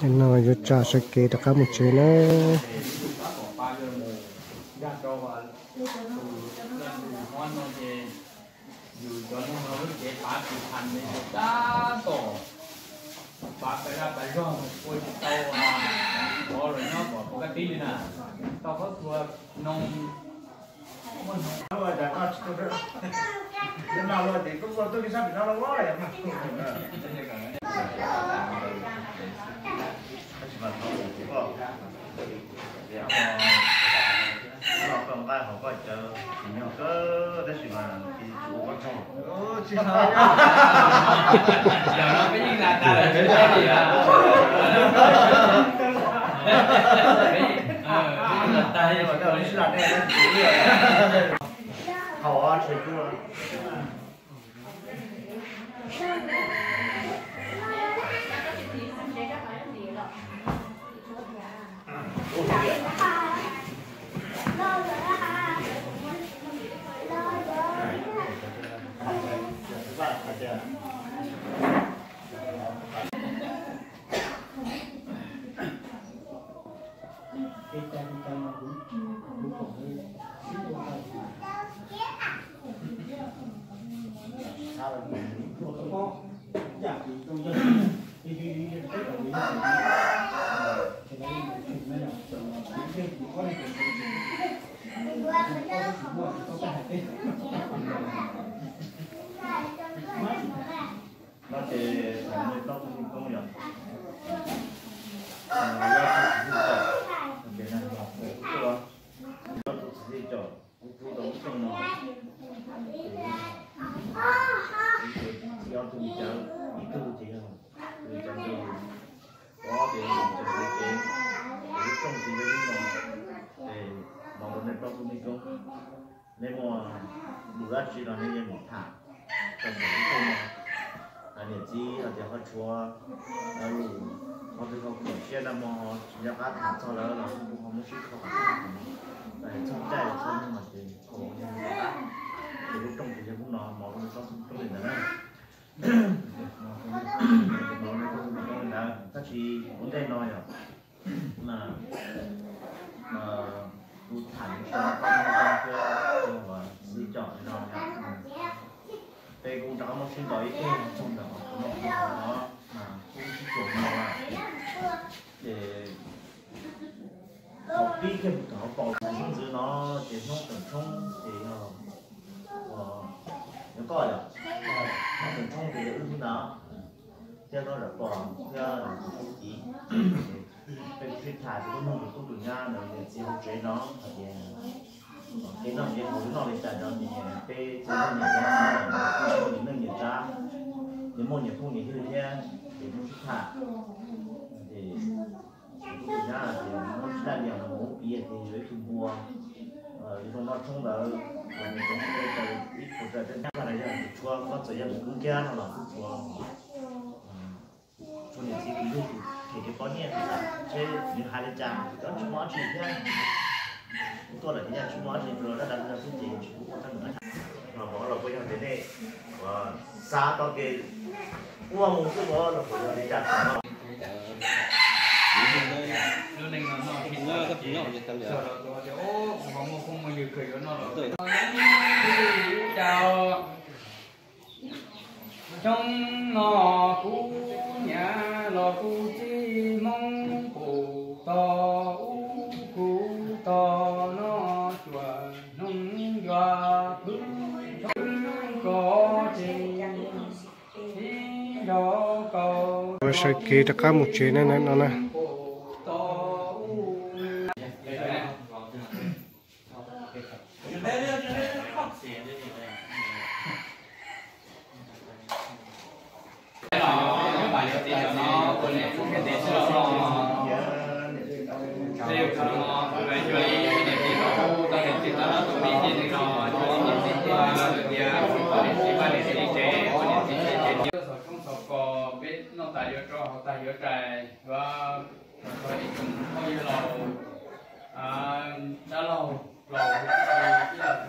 Nim no yuav tsa sawv kev rov qab mus tsev na. Yus cov noog no lub cev pav tus phas ne tab tom pav pais laj pais zog ua tsis tau, qhov los nyob kom puas kab tib li na, tau qhov txhua noog. Noj koj nqaij haus koj cawv tsis nyog kawg tab sis mas tsis ua koj tsaug. Yog no peb yeej lam tas lawm tsis tau li. Haus tshais cub. No ces thaum nej plaub tug me koob yog, yog tus txiv hwj coj, tus npe na, yog tus txiv hwj coj, tus tub tau lub rooj no, ces ob tug cawv, ib tug ces yog tus cawv ntawd, ob ces yog tus cawv ntawd ces, ces lub rooj ces yog lub no, ces no rau nej plaub tug me koob. Nej muaj lus dab tsi los nej yeej mus tham rau saum lub rooj no. Niam txiv hais tias ho tshuav lus qhov twg ho khuam siab nag hmo tsis nco qab tham txog lawv los kuv ho muab sib kho kom txog, txog caij txog nyoog no ces kho ua yog li ntawd. Ces lub rooj ces yog lub no, mos rau nej plaub tug me koob li ntawd na. Mos rau nej plaub tug me koob li ntawd, tab sis ua ntej no yog kuv tham nws so koj muaj koj thiab tus txiv coj li no yom. Peb kuj rov qab muab sib ntaus ib teg txog ntawm qhov no, kuj sib txuas no ces thaum pib kiag mus txog hauv paus xeev ntxwv no ces hnub tawm tshoob ces yog, yog koj yom, hnub tawm tshoob ces yog wb hnub ntawd thiab hnub zam pos thiab tus tub txiv. Peb kuj sib tham ces kuj nug tus tub tus nyab ntawd niam txiv hauv tsev no hais tias kev noj kev haus noj li cas no ces peb txhua tus niam txiv kuj nyiam neej nyiam tsav, ces muaj nyias phooj nyias ywg thiab ces kuj sib tham. Ces tus tub tus nyab hais tias muab tsis daj li mus ua piv tias yuav ib tug npua zoo noj tshoob ntawd, ib puas tsaws tej nyab los yog tus tshuav, koj txawm yog tus kub kiag no los kuj tshuav. Tshuav niam txiv tus yug tus them kev poj niam, seb nws hais li cas, cov tsis muaj dab tsi thiab. Kuv tuaj lawm ces yog tsis muaj dab tsi, tsuas zaj dab tsi xwb ces tsis pub ua teeb meem dab tsi. Los vauv los puas yog tias nej xav tau kev ua mus xwb vauv los puas yog li cas no? Xyoo no kuv niam los kuv txiv Hmoob pum tog ub kuv tog no, cuam hnub ncuav phwb tshoob koj ces ib nrog koj ua sawv kev rov qab mus tsev na no na. Peb noj tas yuav rau haus tas yuav rais, yuav ib tsoom phooj ywg laus, dab laug laus, ib los.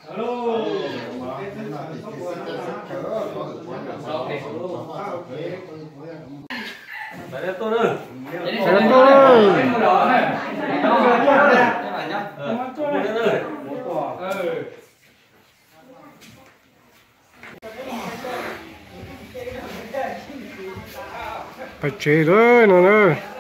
Hello. Pais tsev lawm no na.